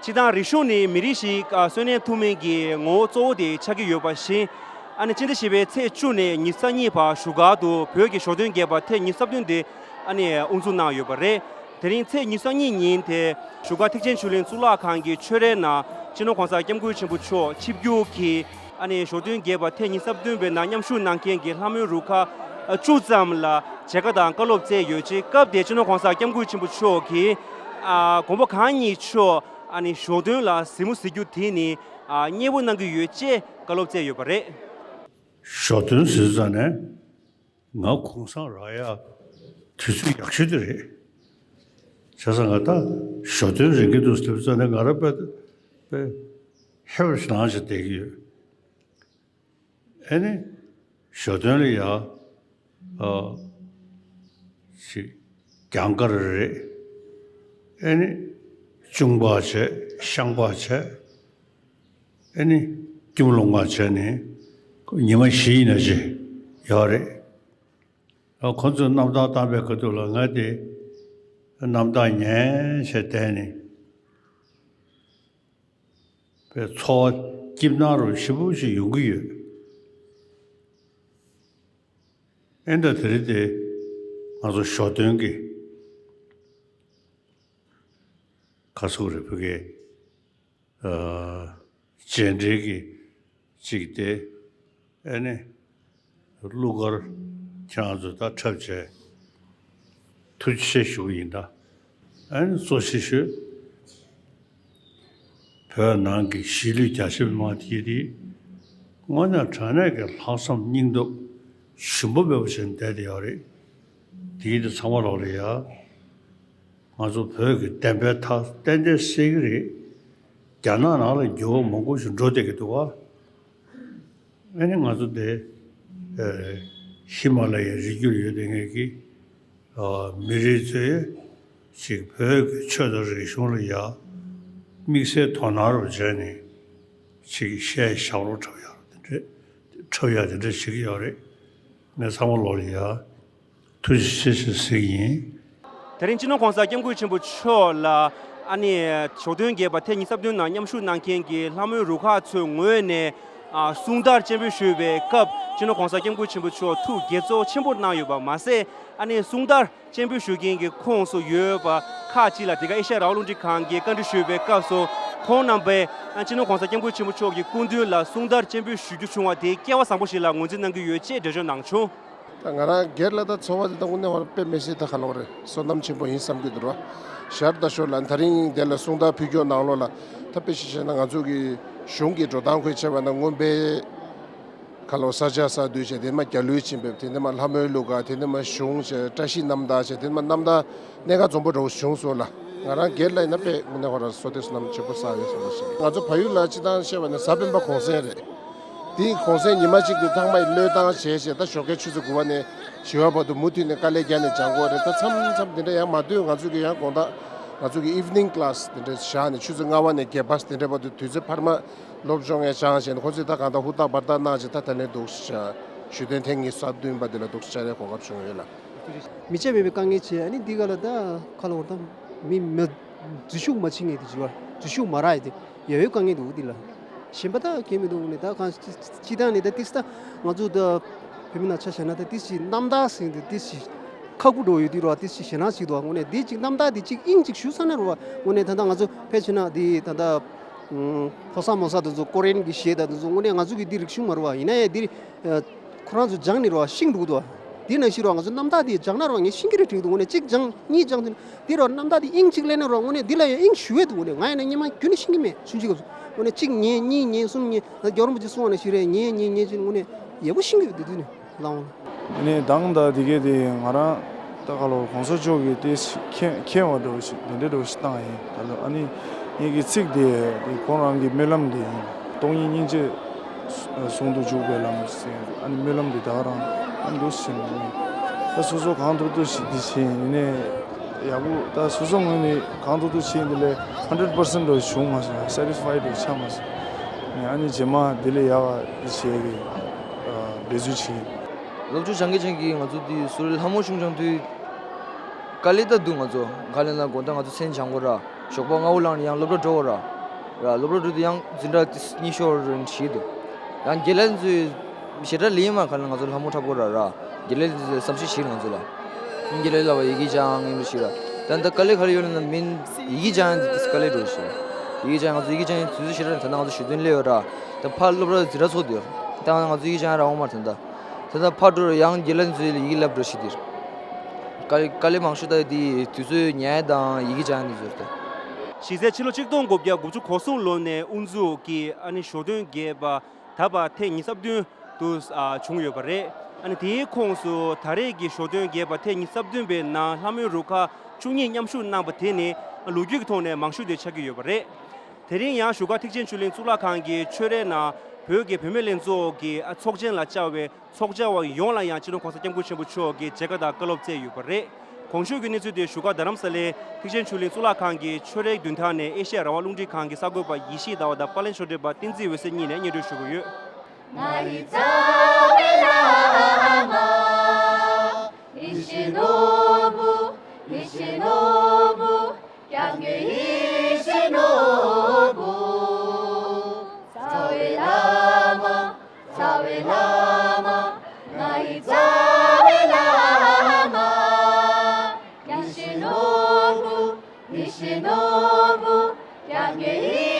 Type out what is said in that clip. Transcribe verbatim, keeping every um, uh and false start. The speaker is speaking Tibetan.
སྤྱིར་བཏང་རིག་གཞུང་ནི་མི་རིགས་ཤིག་ཨ་གསོན་གནས་ཐུབ་མིན་གྱི་ངོ་བོ་གཙོ་བོ་དེ་ཆགས་ཀྱི་ཡོད་པ་བཞིན། ཨ་ནི་སྤྱི་ཟླ་བཞི་པའི་ཚེས་བཅུ་ནས་ཉི་ཤུ་རྩ་གཉིས་བར་བཞུགས་སྒར་དུ་བོད་ཀྱི་ཞོ་སྟོན་རྒྱས་པ་ཐེངས་ཉི་ཤུ་རྩ་བདུན་དེ་ཨ་ནི་དབུ་འཛུགས་གནང་ཡོད་པ་རེད། དེ་རིང་ཚེས་ཉི་ཤུ་རྩ་གཉིས་ཉིན་དེ་བཞུགས་སྒར་ཐེག་ཆེན་ཆོས་གླིང་གཙུག་ལག་ཁང་གི་ཆོས་རའི་ནང་སྤྱི་ནོར་༸གོང་ས་༸སྐྱབས་མགོན་ཆེན་པོ་མཆོག་ཆིབས་བསྒྱུར་གྱིས་ཨ་ནི་ཞོ་སྟོན་རྒྱས་པ་ཐེངས་ཉི་ཤུ་རྩ་བདུན་པའི་ནང་མཉམ་ཞུགས་གནང་མཁན་གྱི་ལྷ་མོའི་རུ་ཁག་བཅུ་ཙམ་ལ་མཇལ་ཁ་དང་བཀའ་སློབ་སྩལ་ཡོད་ཅིང་། སྐབས་དེར་སྤྱི་ནོར་༸གོང་ས་༸སྐྱབས་མགོན་ཆེན་པོ་མཆོག་གིས་ཨ་མགོན་པོ་གང་ཉིད་མཆོག་ཨ་ནི་ཞོ་སྟོན་ལ་གཟིགས་མོ་གཟིགས་རྒྱུ་དེ་ནི་ཨ་མཉེས་པོ་གནང་གི་ཡོད་ཅེས་བཀའ་སློབ་སྩལ་ཡོད་པ་རེད། ཞོ་སྟོན་ཟེར་ཙང་ནས་ང་གུང་སེང་རག་ཡ་དུས་ཚོད་ཡག་ཤོས་དེ་རེད། བྱས་ཙང་ང་ད་ཞོ་སྟོན་རན་གྱི་འདུག་ཟེར་ཙང་ནས་ང་རང་དཔེ་དཔེ་ཧེ་བར་ཞིག་ནང་བཞིན་བསྡད་ཀྱི་ཡོད། ཨེ་ནི། ཞོ་སྟོན་ལ་ཡ། ཨ། ཅིག་རྒྱང་དཀར་རེད། ཨེ་ནི། གཅུང་པ་བྱས་ཤངས་པ་བྱས། ཨེ་ནི། སྐྱོ་མོ་ལོང་བ་བྱས་ནས་ཉི་མ་བཞི་ཡིན་ན་ཅི་ཡོད་རེད། ཨ་ཁོ་ཚོས་གནམ་ཐང་བཏང་པའི་ཁ་ཐུག་ལ་ང་དེ་གནམ་ཐང་ཉན་བྱས་བསྡད་ནས། པའི་འཚོ་བ་སྐྱིད་སྣང་རུ་ཞེ་པོ་ཞིག་ཡོང་གི་ཡོད། ཨེ་འདྲ་དེ་རིང་དེ་ང་ཚོ་ཞོ་སྟོན་གྱི་ཁ་སུ་རེ་ཕུ་གེ་རྗེས་འབྲེལ་གྱི་གཅིག་དེ། ཨེ་ནི། གླུ་གར་ཁྱེད་རང་ཚོ་ད་འཁྲབ་བྱས། ཐུགས་རྗེ་ཆེ་ཞུ་གི་ཡིན་ད། ཨེ་ནི་གཙོ་ཆེ་ཤོས་བོད་ནང་གི་གཞིས་ལུས་རྒྱ་ཆེ་མི་མང་དེ་དེ་དངོས་གནས་དྲང་གནས་ཀྱི་ལྷག་བསམ་སྙིང་སྟོབས་ཞུམ་པ་མེད་པ་བྱས་བསྡད་དེ་ཡོད་རེད། དེ་དེ་ཚང་མ་ལོག་རེད་ཡ། ང་ཚོ་བོད་ཀྱི་བདེན་པའི་མཐའ་གཏན་གཏན་གསལ་གྱི་རེད། རྒྱ་ནག་ནང་ལ་འགྱུར་བ་མང་པོ་ཞིག་འགྲོ་བསྡད་ཀྱི་འདུག་བ། ཨ་ནི་ང་ཚོ་འདི་ཨེ་ཧི་མ་ལ་ཡའི་རི་རྒྱུད་ཡོད་དེ་ངེད་ཀྱི་ཨ་མི་རིགས་ཚོས་ཅིག་བོད་ཀྱི་ཆོས་དང་རིག་གཞུང་ལ་ཡ་དམིགས་བསལ་དོ་སྣང་རུ་བྱས་ནས་ཅིག་ཤེས་བྱ་རོགས་འཁྲབ་ཡག་དེ་འདྲས་འཁྲབ་ཡག་དེ་འདྲས་བྱེད་ཀྱི་ཡོད་རེད། ངས་ཚང་མ་ལོག་ལ་ཡ། ཐུགས་རྗེ་ཆེ་ཞེས་ཟེར་གྱི་ཡིན། དེ་རིང་སྤྱི་ནོར་༸གོང་ས་༸སྐྱབས་མགོན་ཆེན་པོ་མཆོག་ལ་ཨ་ནི་ཞོ་སྟོན་རྒྱས་པ་ཐེངས་ཉི་ཤུ་རྩ་བདུན་ནང་མཉམ་ཞུགས་གནང་མཁན་གྱི་ལྷ་མོའི་རུ་ཁག་ཚོའི་ངོས་ནས་ཨ་གསུང་དར་སྤྱན་འབུལ་ཞུས་པའི་སྐབས་སྤྱི་ནོར་༸གོང་ས་༸སྐྱབས་མགོན་ཆེན་པོ་མཆོག་ཐུགས་དགྱེས་ཚོར་ཆེན་པོ་གནང་ཡོད་པ་མ་ཟད། ཨ་ནི་གསུང་དར་སྤྱན་འབུལ་ཞུ་མཁན་གྱི་ཁོངས་སུ་ཡོད་པ་ཁག་ཅིག་ལ་དེ་ག་ཨེ་ཤ་ཡ་རང་དབང་རླུང་འཕྲིན་ཁང་གིས་བཀའ་འདྲི་ཞུས་པའི་སྐབས་སུ། ཁོང་རྣམ་པས་ཨ་སྤྱི་ནོར་༸གོང་ས་༸སྐྱབས་མགོན་ཆེན་པོ་མཆོག་གི་སྐུ་མདུན་ལ་གསུང་དར་སྤྱན་འབུལ་ཞུ་རྒྱུ་བྱུང་བ་དེ་སྐལ་བ་བཟང་པོ་ཞིག་ལ་ངོས་འཛིན་གནང་གི་ཡོད་ཅེས་འགྲེལ་བརྗོད་གནང་བྱུང་། ད་ང་རང་སྒེར་ལ་ད་ཚོར་བ་དེ་ད་དངོས་གནས་བར་དཔེ་མི་སྲིད་ད་ག་ལོག་རེད། བསོད་ནམས་ཆེན་པོ་ཡིན་བསམ་གྱི་འདུག་ར། ཞར་ད་ཞོར་ལ་ད་རིང་དེ་ལ་གསུང་དར་ཕུལ་རྒྱུ་ནང་ལོགས་ལ་ད་དཔེ་ཞིག་བཤད་ན་ང་ཚོ་གི་གཞུང་གི་འགྲོ་སྟངས་ཁོས་བྱས་པ་ན་མངོན་པའི་ཁ་ལོ་ས་ཆ་ས་དུས་བྱས། དེ་མ་རྒྱ་ལོའི་ཆིན་པེབ། དེ་ནས་མ་ལྷ་མོའི་གླུ་གར། དེ་ནས་མ་གཞུང་བྱས། བཀྲ་ཤིས་རྣམ་དག་བྱས། དེ་ནས་མ་རྣམ་དག་གནད་འགག་འཛོམས་པོ་འདྲ་བོ་བྱུང་སོང་ལ། ང་རང་སྒེར་ལ་ཡིན་ན་དཔེ་དངོས་གནས་ཁོ་རང་བསོད་བདེ་བསོད་ནམས་ཆེན་པོ་བསགས་ཡོད་བསམ་པ་ཞིག་ང་ཚོ་བལ་ཡུལ་ལ་སྤྱི་བཏང་བཤད་པ་ནི་གཟའ་སྤེན་པ་གུང་སེང་རེད། དེའི་གུང་སེང་ཉི་མ་གཅིག་དེ་ཚང་མ་ཡི་བློས་བཏང་བྱས་བྱས། ད་ཞོགས་ཀའི་ཆུ་ཚོད་དགུ་པ་ནས་བཞི་པ་བར་དུ་མུ་མཐུད་ནས་དཀའ་ལས་བརྒྱབ་ནས་སྦྱང་དགོས་རེད། ད་མཚམས་མཚམས་དེ་འདྲ་ཡང་མ་སྡོད། ང་ཚོ་གི་ཡང་དགོང་དག་ང་ཚོ་གི་evening class་དེ་འདྲ་བཞག་ནས་ཆུ་ཚོད་ལྔ་པ་ནས་བརྒྱད་པ་དེ་འདྲ་བར་དུ་དུས་ཚོད་འཕར་མ་སློབ་སྦྱོང་ཡང་སྦྱངས་བྱས་ནས། ཁོ་ཚོས་ད་གང་ལྟར་ཧུར་ཐག་འབད་ཐག་གནང་བྱས། ད་ད་ལན་འདུག་བྱས་ཞུ་དོན་ཐེངས་ཉི་ཤུ་རྩ་བདུན་པ་དེ་ལ་འདུག་བྱས་བྱ་ཡའི་གོ་སྐབས་བྱུང་ཡོད་ལ། མི་བྱེད་མེད་པའི་དཀའ་ངལ་བྱས། ཨ་ནི་འདི་ག་ལ་ད་ཁ་ལོ་བར་ད་མི་མི་འཛུལ་ཞུགས་མ་བྱེད་མཁན་དེ་བྱེད་པ། འཛུལ་ཞུགས་མ་རག་ཡ་དེ་ཡ་ཡོད་དཀའ་ངལ་འདུག་འདི་ལ། གཞན་པ་ད་གལ་མི་འདུག་ནས། ད་གང་སྤྱི་བཏང་ནས་ད་ཏིས་ད་ང་ཚོ་ད་བོད་མི་ནང་ཆ་བཞག་ན་ད་ཏིས་ཅིག་རྣམ་དག་ཟེར་དེ་ཏིས་ཅིག་ཁག་པོ་འགྲོ་ཡོད་དུས་རོ། ཏིས་ཅིག་ཞེད་སྣང་ཅིག་འདུག་དངོས་གནས་འདི་ཅིག་རྣམ་དག་འདི་ཅིག་དབྱིངས་ཅིག་ཞུ་ས་ན་རོ། དངོས་གནས་ད་ད་ང་ཚོ་ཕལ་ཆེར་ན་འདི་ད་ད་ཕོ་གསར་མོ་གསར་དེ་ཚོ་ཀོ་རི་ཡན་གྱི་གཞས་དང་དེ་ཚོ་དངོས་གནས་ང་ཚོ་གི་འདི་རིག་གཞུང་མ་རེད་བ། ཡིན་ན་ཡང་འདི་ཁོ་རང་ཚོ་སྦྱངས་ནས་རོ་ཤེས་འགྲོ་གི་འདུག་དེ་ནང་བཞིན་རོ་ང་ཚོ་རྣམ་དག་འདི་སྦྱངས་ན་རོ་ངས་ཤེས་ཀྱི་རེད་དྲན་གྱི་འདུག་དངོས་གནས་གཅིག་སྦྱངས་གཉིས་སྦྱངས་དེ་ནས་འདི་རོ་རྣམ་དག་འདི་དབྱིངས་གཅིག་ལེན་ན་རོ། དངོས་གནས་འདི་ལ་ཡང་དབྱིངས་ཞུ་ཡས་འདུག་དངོས་གནས་ང་ཡིན་ན་སྔོན་མ་རྒྱུན་ནས་ཤེས་ཀྱི་མེད། ཆུང་ཆུང་སྐབས་སུ་དངོས་གནས་གཅིག་ཉན་གཉིས་ཉན་གསུམ་ཉན། ད་རྒྱལ་བ་རིན་པོ་ཆེ་གསུང་བ་ནང་བཞིན་རེད། ཉན་ཉན་ཉན་ཅིག་དངོས་གནས་ཡག་པོ་ཤེས་ཀྱི་ཡོད་འདུག་དེ་ནས། ལའང་། ཨ་ནི་མདང་དང་དེ་གས་དེ་ང་རང་ད་ག་ལོ་གོང་ས་མཆོག་གིས་དེ་མཁྱེན་མཁྱེན་པ་འདྲ་བོ་ཞིག་དེ་འདྲ་འདྲ་བོ་ཞིག་བཏང་ཡིན། ད་ལོ་ཨ་ནི་ངེད་ཀྱི་ཚིག་དེ་དེ་ཁོང་རང་གི་སྨོན་ལམ་དེ་ཡིན། སྟོང་ཉིད་སྙིང་རྗེ་ཟུང་དུ་འཇུག་པའི་ལམ་ཟེར། ཨ་ནི་སྨོན་ལམ་དེ་ད་ག་རང་ཨ་ནི་འདུག་ཟེར་ནས། ད་སོ་སོ་གང་ཐུབ་ཐུབ་ཞིག་དེ་བྱས་ཡིན་ནས། ཡག་པོ་ད་སོ་སོ་ངོས་ནས་གང་ཐུབ་ཐུབ་བྱས་འདི་ལས་ཧན་ཌེ་རེད་པར་སེན་ཊི་འདྲ་བོ་བྱུང་མ་སོང་། སེ་ཊི་སི་ཕའི་ཌི་འདྲ་བོ་ཆགས་མ་སོང་། ཨ་ནི་རྗེས་མ་འདི་ལས་ཡག་པ་འདི་བྱེད་ཀྱི་འབད་རྩོལ་བྱེད་ཀྱི། སློབ་ཕྲུག་སྦྱང་མཁན་ཅན་གྱིས་ང་ཚོ་འདི་སུ་རེད། ལྷ་མོ་གཞུང་སྦྱང་དུས་དཀའ་ལས་ད་འདུག་ང་ཚོ་ག་ལེ་ན་དགོང་དག་ང་ཚོ་མཚན་སྦྱང་དགོས་ར། ཞོགས་པ་སྔ་པོ་ལངས་ནས་ཡང་སློབ་གྲྭ་འགྲོ་དགོས་ར། ར། སློབ་གྲྭ་འགྲོ་དུས་ཡང་འཛིན་གྲྭ་གཉིས་ཤོར་བཞི་འདུག། ཡང་དགེ་ལས་ཚོས་ཞེ་དྲག་ལེན་མ་ག་ལ་ང་ཚོ་ལྷ་མོ་འཁྲབ་དགོས་ར་ར། དགེ་ལས་ཚོས་བསམ་ཤེས་བྱེད་ང་ཚོ་ལ། དགེ་ལས་ལ་བ་ཡི་གེ་སྦྱང་ཡིན་པ་ཞིག་ར། ད་ད་དཀའ་ལས་ག་རེ་ཡོད་ན་མིན་ཡི་གེ་སྦྱང་ཡང་དཀའ་ལས་འགྲོ་ཞིག། ཡི་གེ་སྦྱང་ང་ཚོ་ཡི་གེ་སྦྱང་ཡང་དུས་ཚོད་ཞེ་དྲག་ད་ང་ཚོ་ཞུ་དོན་སླེབས་ཡོད་ར། ད་ཕར་སློབ་གྲྭ་འཛིན་གྲྭ་ཚོགས་འདུག། ད་ང་ཚོ་ཡི་གེ་སྦྱང་ར་འོང་མ་ད་ད། ད་ད་ཕར་འགྲོ་ར་ཡང་དགེ་ལས་ཚོས་ཡི་གེ་བསླབ་འགྲོ་ཞིག་འདིར། དཀའ་དཀའ་ལས་མང་ཤོས་ད་དེ་དུས་ཚོད་ཉལ་དང་ཡི་གེ་སྦྱང་ཡང་དུས་ཚོད་རེད། གཞི་རྩའི་ཕྱི་ལོ་ཆིག་སྟོང་དགུ་བརྒྱ་དགུ་བཅུ་གོ་གསུམ་ལོ་ནས་དབུ་འཛུགས་ཀྱིས་ཨ་ནི་ཞོ་སྟོན་རྒྱས་པ་ད་བར་ཐེངས་ཉི་ཤུ་རྩ་བདུན་དུ་ཨ་བྱུང་ཡོད་པ་རེད། ཨ་ནི་དེའི་ཁོངས་སུ་ད་རེས་ཀྱི་ཞོ་སྟོན་རྒྱས་པ་ཐེངས་ཉི་ཤུ་རྩ་བདུན་པའི་ནང་ལྷ་མོའི་རུ་ཁག་བཅུ་གཉིས་མཉམ་ཞུགས་གནང་པ་དེ་ནི་ལོ་རྒྱུས་ཀྱི་ཐོག་ནས་མང་ཤོས་དེ་ཆགས་ཀྱི་ཡོད་པ་རེད། དེ་རིང་ཡང་བཞུགས་སྒར་ཐེག་ཆེན་ཆོས་གླིང་གཙུག་ལག་ཁང་གི་ཆོས་རའི་ནང་བོད་ཀྱི་བུད་མེད་ལྷན་ཚོགས་ཀྱི་ཨ་ཚོགས་ཆེན་ལ་བཅར་བའི་ཚོགས་བཅར་བ་ཡོངས་ལ་ཡང་སྤྱི་ནོར་གོང་ས་སྐྱབས་མགོན་ཆེན་པོ་མཆོག་གིས་མཇལ་ཁ་དང་བཀའ་སློབ་སྩལ་ཡོད་པ་རེད། གོང་ཞུས་ཀྱི་གནས་ཚུལ་དེ་བཞུགས་སྒར་རྡ་རམ་ས་ལའི་ཐེག་ཆེན་ཆོས་གླིང་གཙུག་ལག་ཁང་གི་ཆོས་རའི་མདུན་ཐང་ནས་ཨེ་ཤེ་ཡ་རང་དབང་རླུང་འཕྲིན་ཁང་གི་གསར་འགོད་པ་ཡེ་ཤེས་ཟླ་བ་དང་པར་ལེན་ཕྱོགས་སྒྲིག་པ་བསྟན་འཛིན་འོད་ཟེར་གཉིས་ནས་སྙན་སྒྲོན་ཞུ་གི་ཡོད། ང་ཡི་རྩ་བའི་བླ་མ། ཡིད་བཞིན་ནོར་བུ། ཡིད་བཞིན་ནོར་བུ། སྐྱབས་མགོན་ཡིད་བཞིན་ནོར་བུ། རྩ་བའི་བླ་མ། རྩ་བའི་བླ་མ། ང་ཡི་རྩ་བའི་བླ་མ། ཡིད་བཞིན་ནོར་བུ། ཡིད་བཞིན་ནོར་བུ། སྐྱབས་མགོན་ཡིད།